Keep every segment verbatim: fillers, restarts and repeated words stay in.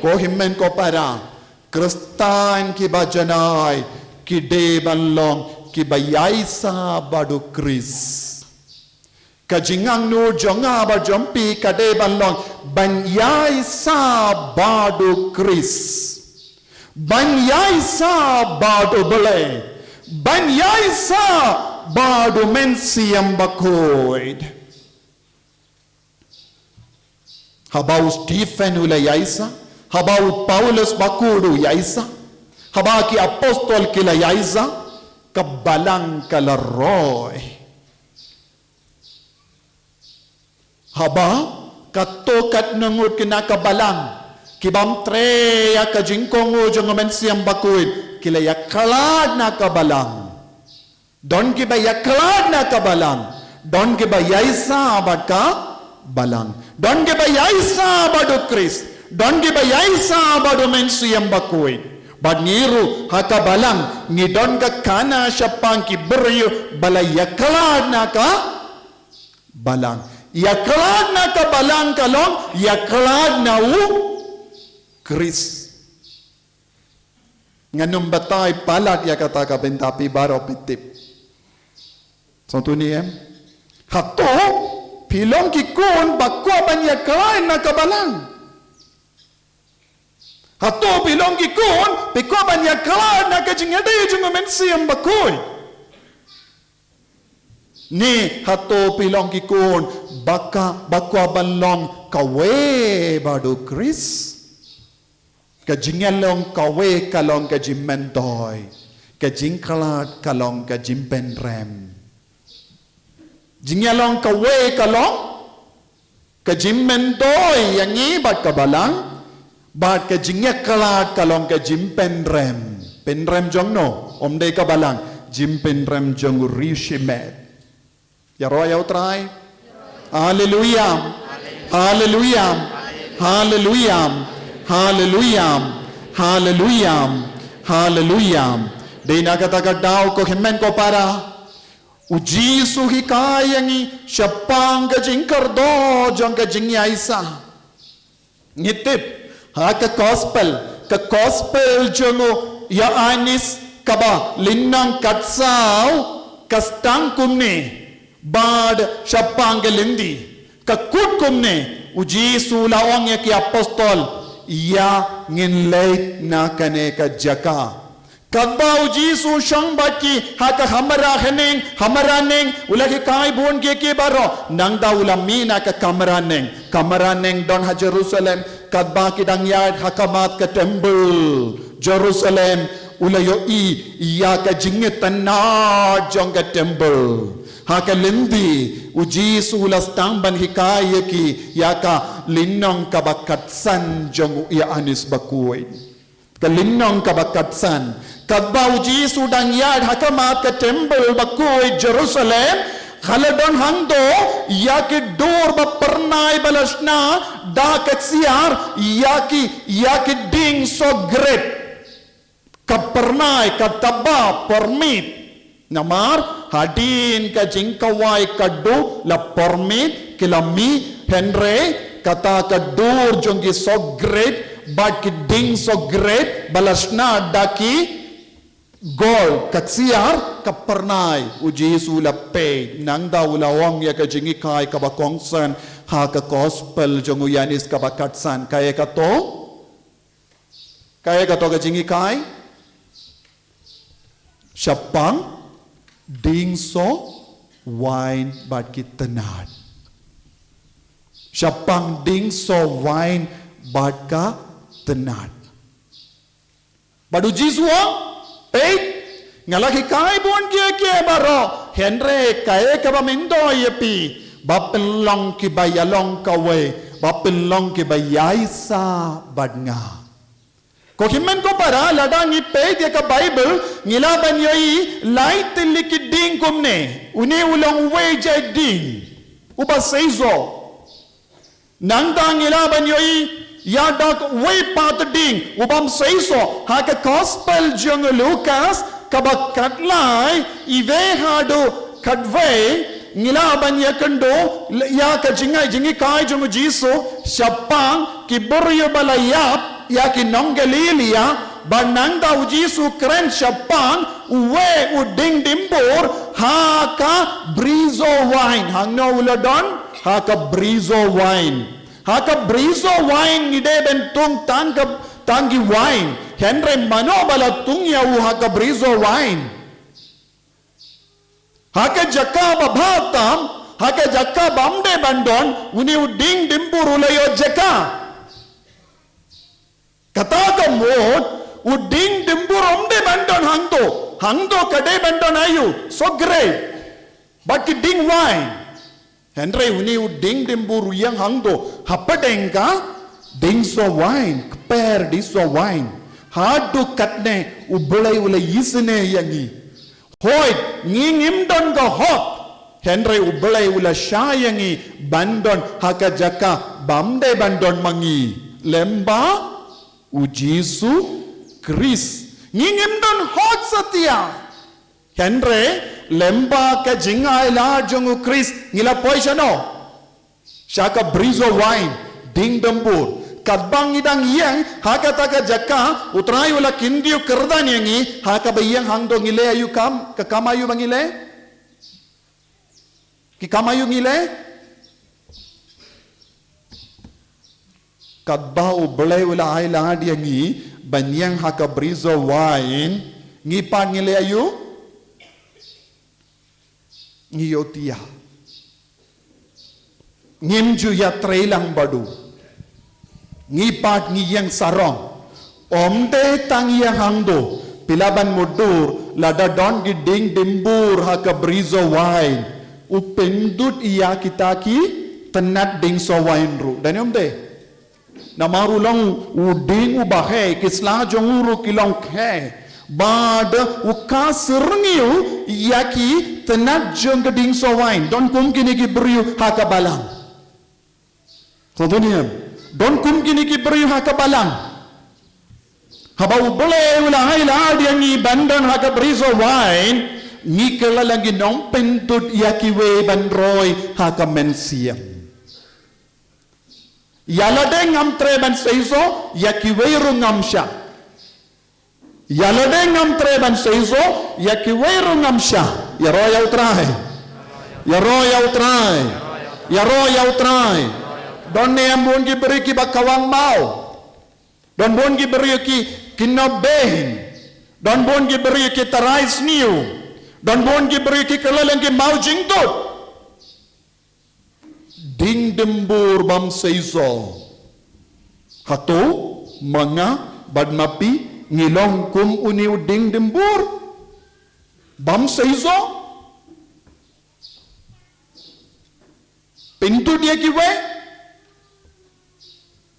Ko hynmen ko para, Khristan kiba janai ki dei ban long kiba ïaisah bad u Khrist. Ka jingangnud jong nga bad jong phi ka dei ban long ban ïaisah bad u Khrist, ban ïaisah bad u Blei, ban ïaisah bad u Mynsiem Bakhuid. Haba u Stephen u la ïaisah, haba u Paulus bakhuid u ïaisah, haba ki apostol ki la ïaisah, ka balang ka la roi. Haba kato katno ngut ki na ka balang ki bym treh ïa ka jingkohnguh jong u Mynsiem Bakhuid ki la ïakhlad na ka balang. Don kiba ïakhlad na ka balang, don kiba ïaisah bad ka balang, don kiba ïaisah bad u Khrist, don kiba ïaisah bad u Mynsiem Bakhuid. Bad ngi ruh ha ka balang ngi don ka khana shaphang ki briew ba la ïakhlad na ka balang. Ïakhlad na ka balang ka long ïakhlad na u Khrist. Ngan ym batai palat ïa kata ka bynta, phi baroh phi tip. Sngewthuh ne em? Hato phi long ki khun ba kwah ban ïakhlad na ka balang? Hato phi long ki khun ba kwah ban ïakhlad na ka jingïadei jong u Mynsiem Bakhuid? Ne hato phi long ki khun ba ka, ba kwah ban long kawei bad u Khrist? Ka jingïalong kawei ka long ka jingmyntoi, ka jingkhlad ka long ka jingpynrem. Jingïalong kawei ka long ka jingmyntoi ïa ngi bad ka balang, bad ka jingïakhlad ka long ka jingpynrem. Pynrem jong no? Ym dei ka balang, jingpynrem jong u riewshimet. Ïaroh ïa u Trai. Haleluia. Haleluia. Haleluia. Haleluia. Haleluia. Haleluia. Dei na kata ka daw ko hynmen ko para, u Jisu u hikai ïa ngi shaphang ka jingkyrduh jong ka jingïaisah. Ngi tip ha ka gospel, ka gospel jong u Ïoannis kaba lynnong khatsaw ka sdang kumne, bad shaphang ka lynti ka kut kumne, u Jisu u la ong ïa ki apostol, ïa ngin leit na kane ka jaka. Katba u Jisu u shong bad ki ha ka kamra haneng, kamra neng, u la hikai bun ki, ki baroh. Nangta u la mih na ka kamra neng. Kamra neng don ha Jerusalem. Katba ki dang ïaid ha khmat ka temple Jerusalem, u la ïohi ïa ka jingitynnad jong ka temple. Ha ka lynti u Jisu u la sdang ban hikai ïa ki ïa ka lynnong kaba khatsan jong u Ïoannis Bakhuid. Ka lynnong kaba khatsan. Katba u Jisu u dang ïaid ha khmat ka temple bakhuid Jerusalem, ka la don hangto ïa ki dur ba pyrnai ba la shna da ka ksiar, ïa ki, ïa ki dieng sogret. Ka pyrnai, ka taba pyrmit. Namar hadien ka jingkhawai ka dur la pyrmit, ki la mih, hynrei kata ka dur jong ki sogret bad ki dieng sogret ba la shna da ki gold, ka ksiar, ka pyrnai. U Jisu u la peit, nangta u la ong ïa ka jinghikai kaba kongsan ha ka gospel jong u Ïoannis kaba khatsan. Kaei kato? Kaei kato ka jinghikai? Shaphang dieng soh, wain bad ki tnat. Shaphang dieng soh, wain bad ka tnat. Bad u Jisu u ong, peit, nga la hikai bun kiei kiei baroh, hynrei kaei kaba myntoi ïa phi, ba phin long kiba ïalong kawei, ba phin long kiba ïaisah bad nga. Ko hynmen ko para, lada ngi peit ïa ka Baibl, ngi lah ban ïohi lai tylli ki dieng kumne. Une u long uwei jait dieng uba seisoh. Nangta ngi lah ban ïohi ïa da uwei pat dieng u bym seisoh. Ha ka gospel jong u Lukas kaba khatlai, iwei haduh khatwei, ngi lah ban ïakynduh ïa ka jingai jinghikai jong u Jisu shaphang ki briew ba la ïap ïa ki nong Galilia, ba nangta u Jisu kren shaphang uwei u dieng dimbur ha ka brisoh wain. Hangno u la don? Ha ka brisoh wain. Ha ka brisoh wain ngi dei ban tung tang ka, tang ki wain. Hynrei mano ba la tung ïa u ha ka brisoh wain? Ha ka jaka babha tam, ha ka jaka bym dei ban don, une u dieng dimbur u la ïoh jaka. Kata ka mut, u dieng dimbur um dei ban don hangto. Hangto ka dei ban don aïu? Soh grep bad ki dieng wain. Hynrei une u dieng dimbur u ïeng hangto, hapdeng ka dieng soh wain, kper dieng soh wain. Haduh katne U Blei u la isynei ïa ngi. Hooid, ngi ngim don ka hok. Hynrei U Blei u la shah ïa ngi ban don ha ka jaka bym dei ban don ma ngi. Lymba u Jisu Khrist. Ngi ngim don hok satia. Hynrei lymba ka jingailad jong u Khrist ngi la poi shano? Sha ka brisoh wain, dieng dimbur. Katba ngi dang ïeng ha kata ka jaka, U Trai u la kyntiew kyrdan ïa ngi, ha kaba ïeng hangto ngi leh aïu kam, ka kam aïu ba ngi leh? Ki kam aïu ngi leh? Katba U Blei u la ailad ïa ngi ban ïeng ha ka brisoh wain, ngi pat ngi leh aïu? Ngi ïoh tia. Ngim ju ïatreilang bad u. Ngi pat ngi ïeng sarong. Ym dei tang ïeng hangto, phi lah ban mutdur, lada don ki dieng dimbur ha ka brisoh wain, u pyndut ïa kita ki tnat dieng soh wain ruh. Dei ne ym dei? Namar u long u dieng uba heh, ki sla jong u ruh ki long heh. Bad u ka syrngiew ïa ki tnat jong ka dieng soh wain. Don kum kine ki briew ha ka balang. Sa tu niam. Don kum kine ki briew ha ka balang. Haba U Blei u la ailad ïa ngi ban don ha ka brisoh wain, ngi kylla lang ki nongpyntut ïa kiwei ban roi ha ka mynsiem. Ïa lade ngam treh ban seisoh, ïa kiwei ruh ngam shah. Ïa lade ngam treh ban seisoh, ïa kiwei ruh ngam shah. Ïaroh ïa U Trai. Ïaroh ïa U Trai. Ïaroh ïa U Trai. Don ne em bun ki briew kiba kawang maw? Don bun ki briew ki kynnoh beiñ. Don bun ki briew ki tharai sniew. Don bun ki briew ki kylla lang ki maw jingtut. Dieng dimbur bym seisoh. Hato ma nga bad ma phi ngi long kum une u dieng dimbur bym seisoh? Pyntut ïa kiwei.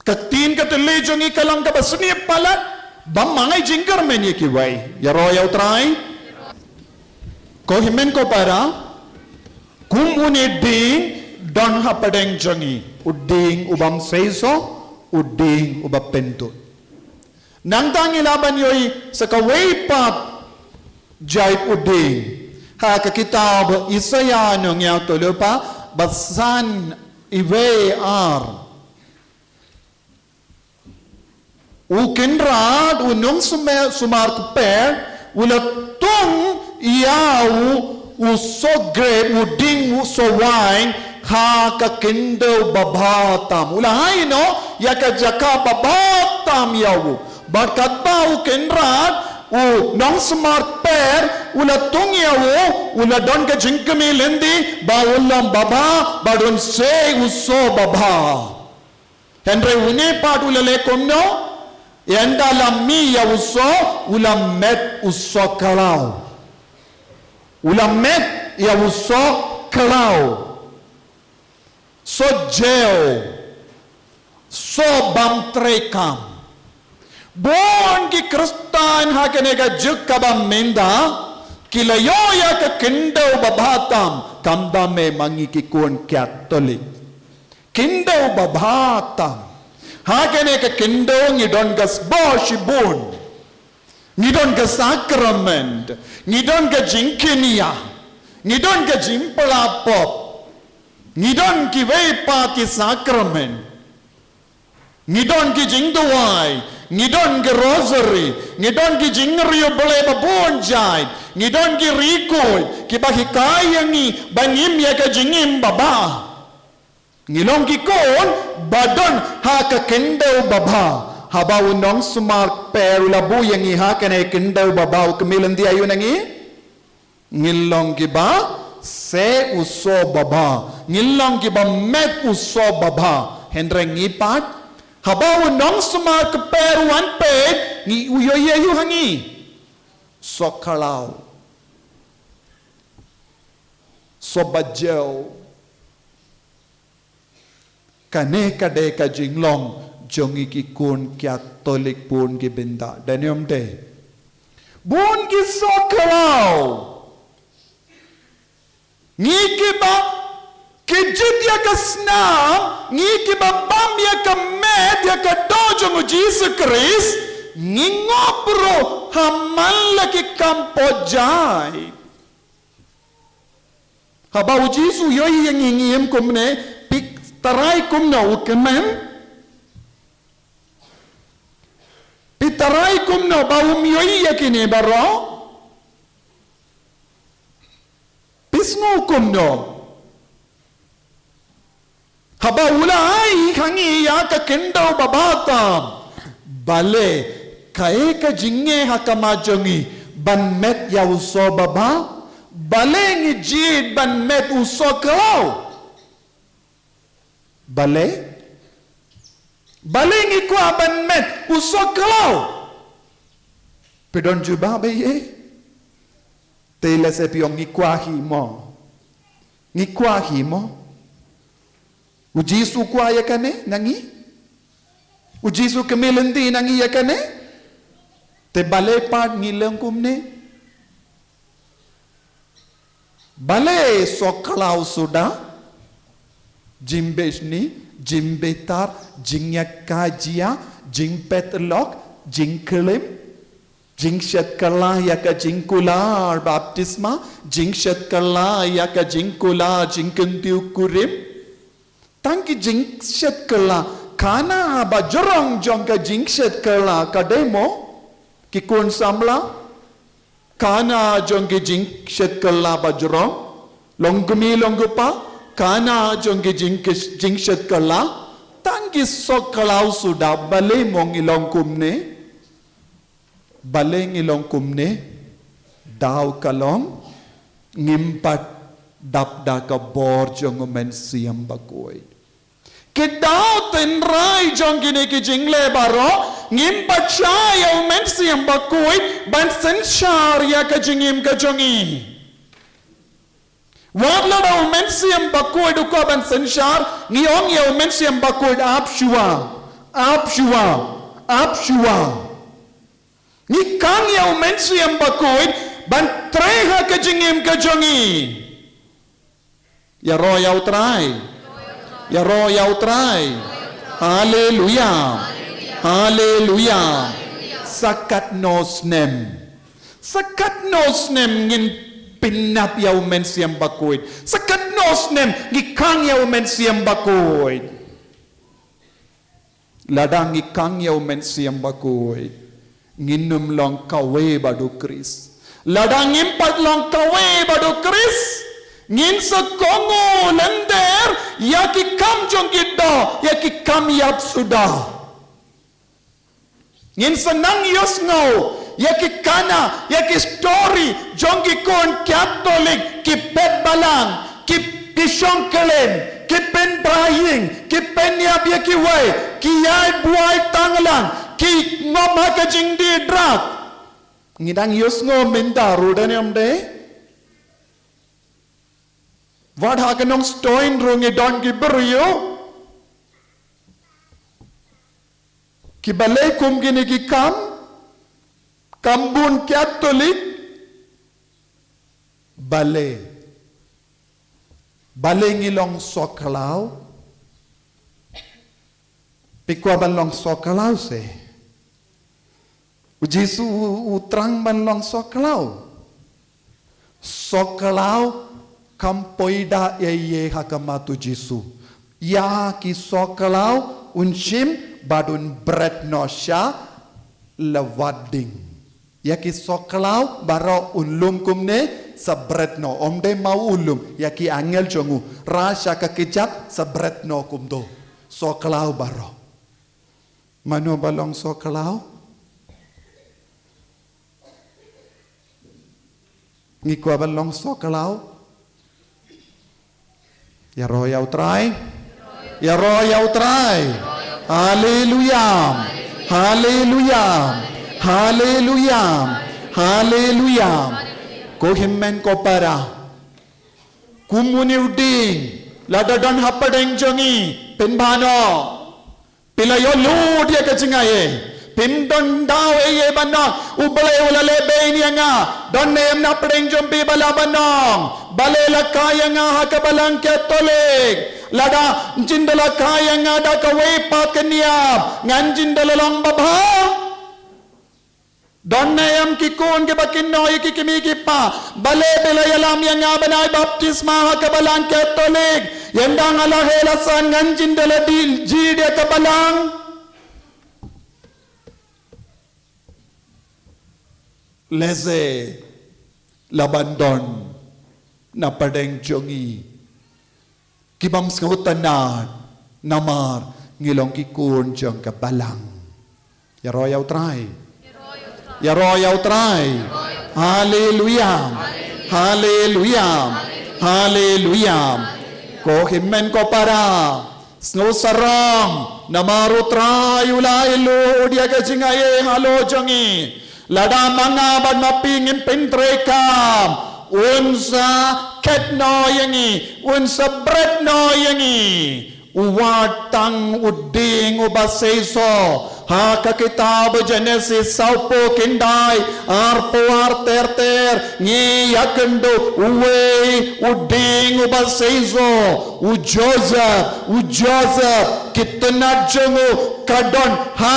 Ka ktien ka thylli jong ngi ka long kaba snieh palat, bym ai jingkyrmen ïa kiwei. Ïaroh ïa U Trai. Ko hynmen ko para, kum une u dieng don hapdeng jong ngi, u dieng u bym seisoh, u dieng uba pyntut. Nangta ngi lah ban ïohi sa kawei pat jait u dieng ha ka kitab Isaïah nongïathuhlypa ba san, iwei ar. U Kynrad, u nongsumar kper, u la tung ïa u, u soh grep, u dieng, u soh wain ha ka khyndew babha tam. U la ai noh ïa ka jaka babha tam ïa u. Bad katba u Kynrad, u nongsumar kper, u la tung ïa u, u la don ka jingkmen lynti ba un long babha bad un sei u soh babha. Hynrei une pat u la leh kumno? Ynda la mih ïa u soh, u la met u soh khlaw. U la met ïa u soh khlaw. Soh jew. Soh bym treikam. Bun ki Khristan ha kane ka juk kaba mynta ki la ïoh ïa ka khyndew babha tam, khamtam eh ma ngi ki khun Katholik. Khyndew babha tam. Ha kane ka khyndew ngi don ka sboh shibun. Ngi don ka sakrament. Ngi don ka jingkynïa. Ngi don ka jingpla pop. Ngi don kiwei pat ki sakrament. Ngi don ki jingduwai. Ngi don ki rosary, ngi don ki jingriewblei babun jait, ngi don ki riewkhuid kiba hikai ïa ngi ban im ïa ka jingim babha. Ngi long ki khun ba don ha ka khyndew babha. Haba u nongsumar kper u la buh ïa ngi ha kane ka khyndew babha, u kmie lynti aïu na ngi? Ngin long kiba seh u soh babha, ngin long kiba met u soh babha. Hynrei ngi pat, haba u nongsumar kper u wan peit, ngi, u ïohi aïu ha ngi? Soh khlaw, soh bajew. Kane ka dei ka jinglong jong ngi ki khun Catholic bun ki bynta. Dei ne em dei? Bun ki soh khlaw. Ngi kiba ki jied ïa ka snam, ngi kiba bam ïa ka met, ïa ka doh jong u Jisu Khrist, ngi ngop ruh ha man la ki kam pop jait. Haba u Jisu u ïohi ïa ngi, ngi im kumne, phi tharai kumno u kmen? Phi tharai kumno ba um ïohi ïa kine baroh? Phi sngew kumno? Haba u la ai ha ngi ïa ka khyndew babha tam, balei kaei ka jingeh ha khmat jong ngi ban met ïa u soh babha? Balei ngi jied ban met u soh khlaw? Balei? Balei ngi kwah ban met u soh khlaw? Phi don jubab ïa ei? Te lehse phi ong ngi kwah hi mo. Ngi kwah hi mo. U Jisu u kwah ïa kane na ngi? U Jisu u kmie lynti na ngi ïa kane? Te balei pat ngi long kumne? Balei soh khlaw suda? Jingbishni, jingbitar, jingïakajia, jingpyllok, jingklim, jingshet kylla ïa ka jingkular baptisma, jingshet kylla ïa ka jingkular jingkyntiew kurim. Tang ki jingshet kylla, khana bajrong jong ka jingshet kylla ka dei mo, ki khun samla? Khana jong ki jingshet kylla bajrong, long kmie long kpa, khana jong ki jing, jingshet kylla, tang ki soh khlaw suda. Balei mo ngi long kumne? Balei ngi long kumne? Daw ka long, ngim pat dap da ka bor jong u Mynsiem Bakhuid. Ki daw tynrai jong kine ki jingleh baroh, ngim pat shah ïa u Mynsiem Bakhuid ban synshar ïa ka jingim ka jong ngi. Wat lada u Mynsiem Bakhuid u kwah ban synshar, ngi ong ïa u Mynsiem Bakhuid, ap shuwa, ap shuwa, ap shuwa. Ngi khang ïa u Mynsiem Bakhuid ban trei ha ka jingim ka jong ngi. Ïaroh ïa u Trai. Ïaroh ïa u Trai. Haleluia. Haleluia. Sa katno snem, sa katno snem ngin pynïap ïa u Mynsiem Bakhuid? Sa katno snem ngi khang ïa u Mynsiem Bakhuid? Lada ngi khang ïa u Mynsiem Bakhuid, ngin ym long kawei bad u Khrist. Lada ngim pat long kawei bad u Khrist, ngin sa kohnguh lynter ïa ki kam jong ki doh, ïa ki kam ïap suda. Ngin sa nang ïohsngew ïa ki khana, ïa ki story jong ki khun Katholik, ki phet balang, ki, ki shong klim, ki pynbha ïing, ki pynïap ïa kiwei, ki ïai buaid tanglang, ki ngop ha ka jingdie drug. Ngi dang ïohsngew mynta ruh, dei ne ym dei? Wat ha ka Nongstoiñ ruh ngi don ki briew kiba leh kum kine ki kam, kam bun Katholik. Balei? Balei ngi long soh khlaw? Phi kwah ban long soh khlaw se? U Jisu u, u thrang ban long soh khlaw. Soh khlaw kam poi da ei ei ha khmat u Jisu. Ïa ki soh khlaw un shim bad un bret noh sha La wad ding. Ïa ki sokhlaw baroh un lum kumne, sa bret noh. Ym dei ma u lum, ïa ki angel jong u. Ra sha ka kjat, sa bret noh kumto. Sokhlaw baroh. Mano ba long sokhlaw? Ngi kwah ban long sokhlaw? Ïaroh ïa U Trai. Ïaroh ïa U Trai. Haleluya. Haleluya. Haleluya. Haleluya. Ko hynmen ko para, kum une u dieng, lada don hapdeng jong ngi, pynban noh. Phi la ïoh lut ïa ka jingaiei. Phim don daw ei ei ban ong. U Blei u la leh bein ïa nga. Don ne em na pdeng jong phi ba lah ban ong, balei la kai ïa nga ha ka balang Katholik? Lada ngan jin da la kai ïa nga da kawei pat ka niam, ngan jin da la long babha. Don ne em ki khun kiba kin ong ïa ki kmie ki kpa, balei phi la ïalam ïa nga ban ai baptisma ha ka balang Katholik? Ynda nga la heh la san ngan jin da la dih jied ïa ka balang. Lehse la ban don na pdeng jong ngi ki bym sngewtynnad, namar ngi long ki khun jong ka balang. Ïaroh ïa U Trai. Ïaroh ïa U Trai. Haleluya. Haleluya. Haleluya. Ko hynmen ko para, sngewsarong, namar U Trai u la ai lut ïa ka jingaiei halor jong ngi. Lada ma nga bad ma phi ngin pyntreikam, un sa khet noh ïa ngi, un sa bret noh ïa ngi. U wad tang u dieng uba seisoh. Ha ka kitab Jenesis sawphew khyndai, arphew ar ter ter, ngi ïakynduh uwei u dieng uba seisoh, u Joseph, u Joseph, ki tnat jong u ka don ha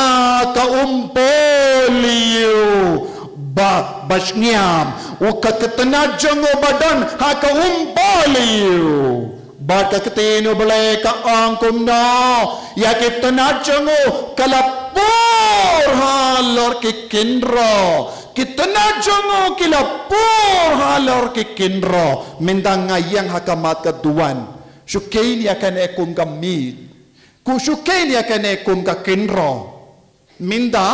ka umpohliew ba, ba shngiam. U ka, ka tnat jong u ba don ha ka umpohliew. Bad ka ktien U Blei ka ong kumno, ïa ki tnat jong u ka la pur halor ki kynroh. Ki tnat jong u ki la pur halor ki kynroh. Mynta nga ïeng ha khmat ka duwan. Shu kheiñ ïa kane kum ka miet. Ko shu kheiñ ïa kane kum ka kynroh. Mynta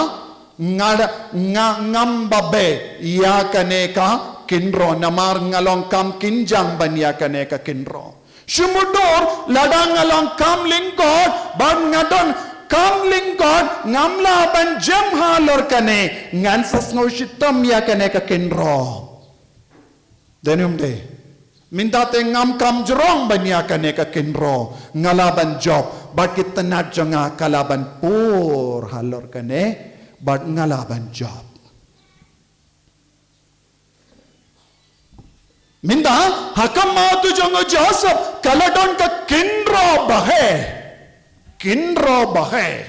nga, nga ngam ba beh ïa kane ka kynroh, namar nga long kam kynjang ban ïa kane ka kynroh. Shu mutdur, lada nga long kam lyngkot, bad nga don kam lyngkot, ngam lah ban jem halor kane, ngan sa sngew shitom ïa kane ka kynroh. Dei ne ym dei? Mynta te ngam kam jrong ban ïa kane ka kynroh, nga lah ban jop, bad ki tnat jong nga ka lah ban pur halor kane, bad nga lah ban jop. Mynta, ha khmat jong u Joseph, ka la don ka kynroh ba heh. Kynroh ba heh.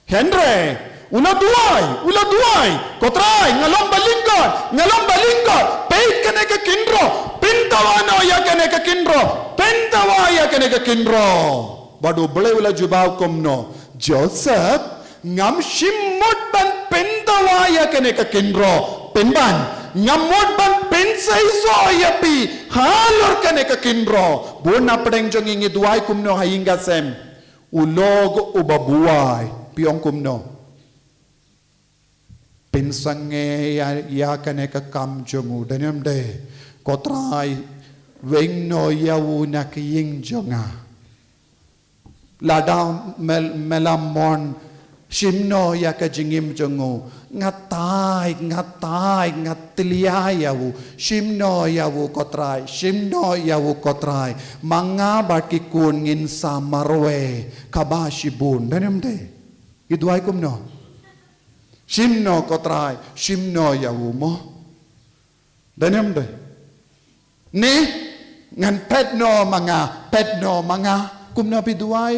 Hynrei u la duwai, u la duwai, ko Trai, nga long ba lyngkot, nga long ba lyngkot, peit kane ka kynroh, pyndawa noh ïa kane ka kynroh, pyndawa ïa kane ka kynroh. Bad U Blei u la jubab kumno, Joseph, ngam shym mut ban pyndawa ïa kane ka kynroh, pynban, ngam mut ban pynseisoh ïa phi halor kane ka kynroh. Bun na pdeng jong ngi ngi duwai kumno ha ïing ka sem. U lok uba buaid, phi ong kumno? Pynsangeh ïa, ïa kane ka kam jong u, dei ne ym dei? Ko Trai, weng noh ïa u na ka ïing jong nga. Lada me, me la mon, shim noh ïa ka jingim jong u. Nga tied, nga tied, nga tlia ïa u. Shim noh ïa u ko Trai, shim noh ïa u ko Trai. Ma nga bad ki khun ngin sa marwei kaba shibun. Dei ne ym dei? Ngi duwai kumno? Shim noh ko Trai, shim noh ïa u mo. Dei ne ym dei? Ne, ngan phet noh ma nga, phet noh ma nga. Kumno phi duwai?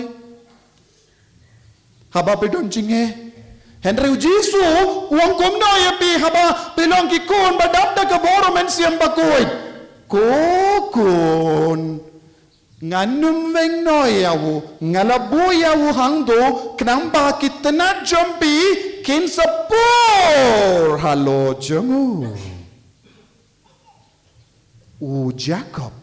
Haba phi don jingeh. Hynrei u Jisu u ong kumno ïa phi haba phi long ki khun ba dap da ka burom Mynsiem Bakhuid? Ko khun, ngan ym weng noh ïa u, nga la buh ïa u hangto, khnang ba ki tnat jong phi kin sa pur halor jong u. U Jakob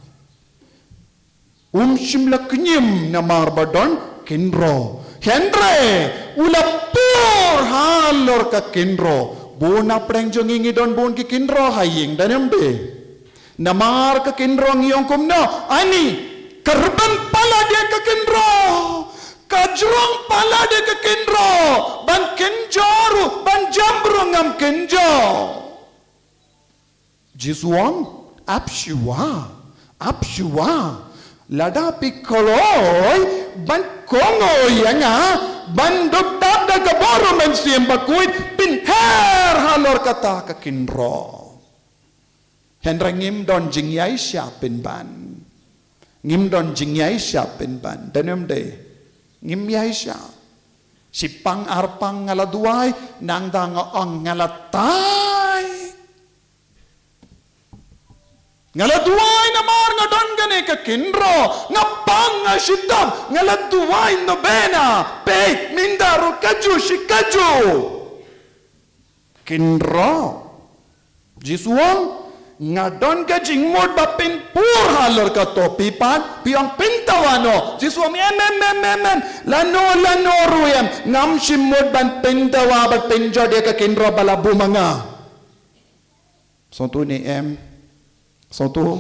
um shym la kñim namar ba don kynroh. Hynrei u la pur halor ka kynroh. Bun na pdeng jong ngi ngi don bun ki kynroh ha ïing, dang ne em de? Namar ka kynroh ngi ong kumno? Ani, ka rben palat ïa ka kynroh. Ka jrong palat ïa ka kynroh. Ban kynjoh ruh, ban jam ruh ngam kynjoh. Jisu u ong, ap shuwa, ap shuwa. Lada phi kloi ban kohnguh ïa nga, ban dup tap da ka bor u Mynsiem Bakhuid, phin her halor kata ka kynroh. Hynrei ngim don jingïaishah pynban. Ngim don jingïaishah pynban. Dang ne em de? Ngim ïaishah. Shipang arpang nga la duwai, nangta nga ong nga la tai. Nga la duwai namar nga don kane ka kynroh, nga pang, nga shitom, nga la duwai novena, peit, mynta ruh kajuh shi kajuh. Kynroh. Jisu u ong, nga don ka jingmut ba phin pur halor kato. Phi pat, phi ong pyndawa noh. Jisu u ong, em, em, em, em, em. Lano, lano ruh em. Ngam shym mut ban pyndawa, ban pynjot ïa ka kynroh ba la buh ma nga. Sngewthuh ne em? Sngewthuh?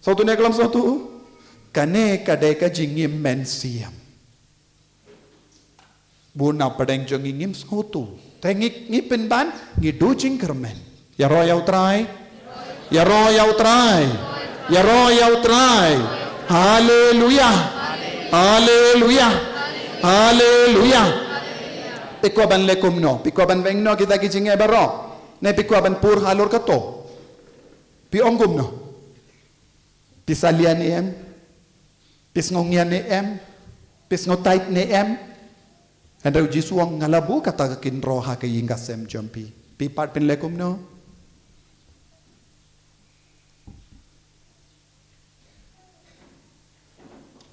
Sngewthuh ne khlem sngewthuh? Kane ka dei ka jingim mynsiem. Bun na pdeng jong ngi ngim sngewthuh. Te ngi, ngi pynban, ngi duh jingkyrmen. Ïaroh ïa U Trai. Ïaroh ïa U Trai. Ïaroh ïa U Trai. Haleluya. Haleluya. Haleluya. Phi kwah ban leh kumno? Phi kwah ban weng noh kita ki jingeh baroh? Ne phi kwah ban pur halor kato? Phi ong kumno? Phi salia ne em? Phi sngewñiah ne em? Phi sngewtight ne em? Hynrei U Jisu u ong nga la buh kata ka kynroh ha ka ïing ka sem jong phi. Phi pat phin leh kumno?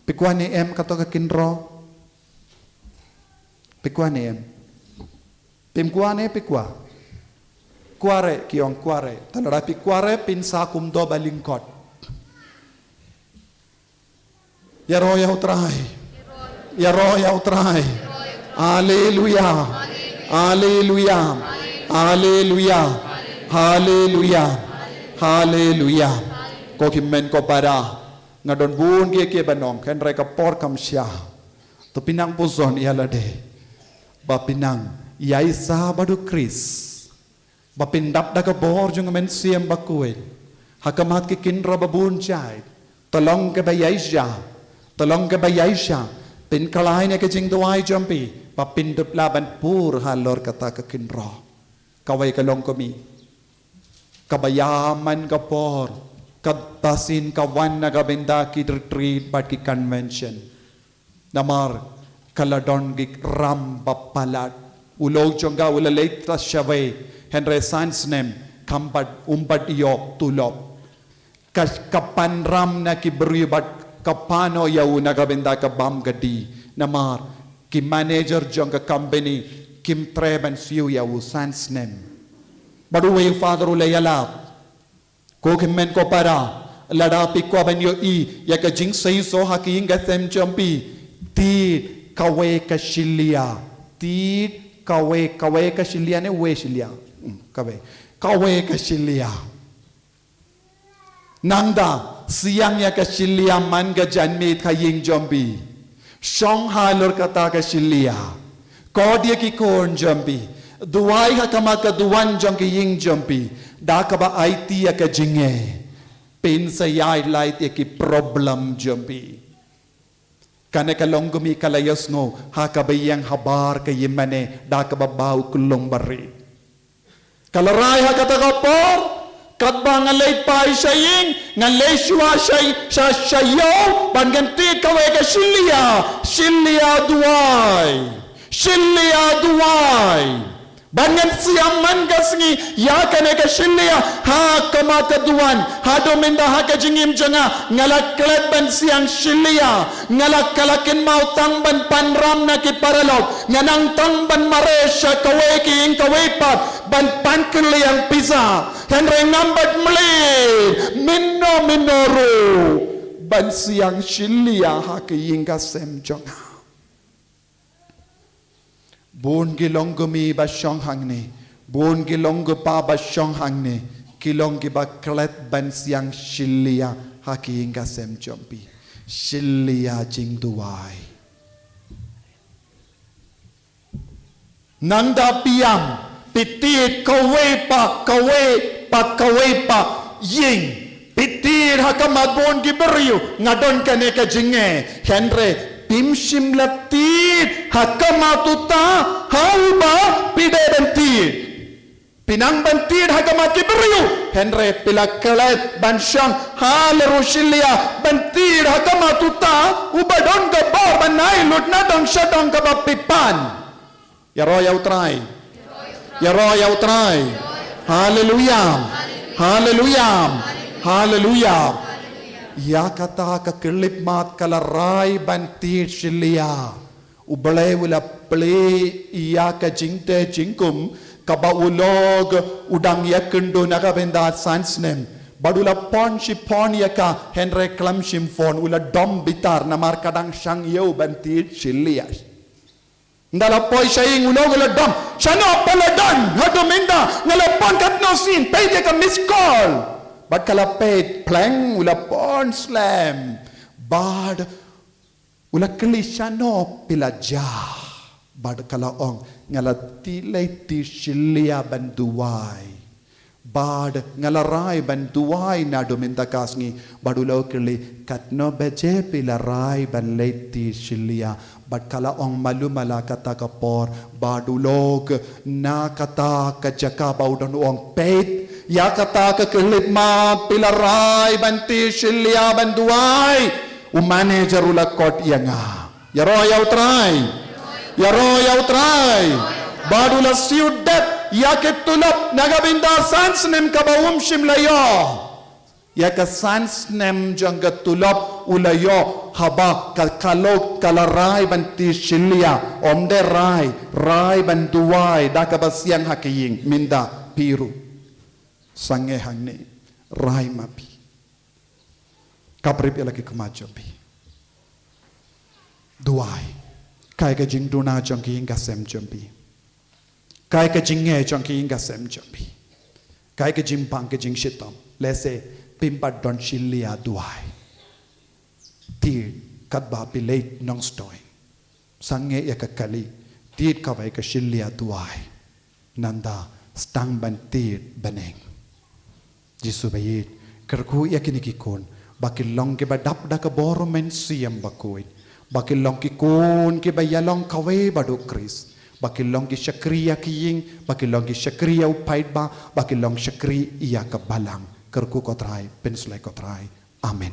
Phi kwah ne em kato ka kynroh? Phi kwah ne em? Phim kwah ne phi kwah? Kwah re, ki ong kwah re. Te lada phi kwah re, phin sah kumto ba lyngkot. Ïaroh ïa U Trai. Ïaroh ïa U Trai. Haleluya. Haleluya. Haleluya. Haleluya. Haleluya. Ko hynmen ko para. Nga don bun kiei kiei ban ong, hynrei ka por kam shah. To pynang pynshoi ïa lade. Ba pynang ïaishah bad U Khrist. Ba pyndap da ka bor jong U Mynsiem Bakhuid ha khmat ki kynroh ba bun jait. To long kaba ïaishah. To long kaba ïaishah. Pynkhlaiñ ïa ka jingduwai jong phi ba phin dup lah ban pur halor kata ka kynroh. Kawei ka long kumne. Kaba ïa man ka por, kata shisien ka wan na ka bynta ki retreat bad ki convention. Namar ka la don ki ram ba palat. U lok jong ka u la leit ta shawei, hynrei san snem kam pat, um pat ïoh tulop. Ka, ka pan ram na ki briew bad ka pan noh ïa u na ka bynta ka bam ka dih. Namar ki manager jong ka company kim treh ban siew ïa u san snem. Bad uwei u father u la ïalap. Ko hynmen ko para, lada phi kwah ban ïohi ïa ka jingseisoh ha ka ïing ka sem jong phi, thied kawei ka shilliah. Thied kawei, kawei ka shilliah ne wei shilliah? Hmm, kawei. Kawei ka shilliah. Nangta, siang ïa ka shilliah man ka janmiet ha ïing jong phi. Shong halor kata ka shilliah. Khot ïa ki khun jong phi. Duwai ha khmat ka duwan jong ka ïing jong phi. Da kaba aiti ïa ka jingeh. Phin sa ïai lait ïa ki problem jong phi. Kane ka long kumne ka la ïohsngew ha kaba ïeng habar ka ïingmane da kaba bha u khlong bari. Ka la rai ha kata ka por, katba nga leit phai sha ïing, nga leit shuwa sha, sha, sha ïew, ban kyntied kawei ka shilliah, shilliah duwai, shilliah duwai. Ban ngan siam man ka sngi ïa kane ka shyllia ha khmat ka duwan, haduh mynta ha ka jingim jong nga, nga la klet ban siang shyllia, nga la ka la kynmaw tang ban pan ram na ki paralok, nga nang tang ban mareh sha kawei ki ïing kawei pat ban pan kylliang pisa. Hynrei ngam pat mlien mynno mynno ruh ban siang shyllia ha ka ïing ka sem jong nga. Bun ki long kmie ba shong hangne, bun ki long kpa ba shong hangne, ki long kiba klet ban siang shyllia ha ki ïing ka sem jong phi. Shyllia jingduwai. Nangta phi ïam, phi tied kawei pa kawei pa kawei pa ïing. Phi tied ha khmat bun ki briew, nga don kane ka jingeh. Hynrei phim shym la tied ha khmat uta ha uba phi dei ban tied. Phi nang ban tied ha khmat ki briew, hynrei phi la klet ban shong ha la ruh shyllia ban tied ha khmat uta uba don ka bor ban ai lut na dong sha dong kaba phi pan. Ïaroh ïa U Trai. Ïaroh ïa U Trai. Haleluia. Haleluia. Haleluia. Ïa kata ka khyllipmat ka la rai ban tied shyllia. U Blei u la plie ïa ka jingtei jingkhum kaba u lok u dang ïakynduh na ka bynta san snem. Bad u la phone shi phone ïa ka, hynrei khlem shim phone, u la dom bitar namar ka dang shang ïa u ban tied shyllia. Ynda la poi sha ïing u lok u la dom. Shano phi la don? Haduh mynta nga la phone katno sien, peit ïa ka miss call. Bad ka la peit pleng, u la phone slem. Bad u la kylli shano phi la jia. Bad ka la ong nga la tied, leit tied shyllia ban duwai. Bad nga la rai ban duwai naduh mynta ka sngi. Bad u la kylli katno baje phi la rai ban leit tied shyllia. Bad ka la ong malu mala kata ka por. Bad u lok na kata ka jaka ba u don u ong peit ïa kata ka khyllipmat phi la rai ban tied shyllia ban duwai. U manager u la khot ïa nga. Ïaroh ïa U Trai. Ïaroh ïa U Trai. Bad u la siew dep ïa ka tulop na ka bynta san snem kaba um shym la ïoh. Ïa ka san snem jong ka tulop u la ïoh haba ka khlok ka la rai ban tied shyllia. Ym dei rai, rai ban duwai da kaba siang ha ka ïing mynta phi ruh. Sangeh hangne, rai ma phi. Khaphrip ïa la ki khmat jong phi. Duwai. Kai ka jingduna jong ki ïing ka sem jong phi. Kai ka jingeh jong ki ïing ka sem jong phi. Kai ka jingpang ka jingshitom. Lehse phim pat don shyllia duwai. Tied katba phi leit Nongstoiñ. Sangeh ïa ka kali, tied kawei ka shyllia duwai. Nangta sdang ban tied bneng. Jisu ba ïeit, kyrkhu ïa kine ki khun ba kin long kiba dap da ka bor u Mynsiem Bakhuid, ba kin long ki khun kiba ïalong kawei bad U Khrist, ba kin long ki shakri ïa ki ïing, ba kin long ki shakri ïa u paidbah, ba kin long shakri ïa ka balang. Kyrkhu ko Trai, pynshlei ko Trai. Amen.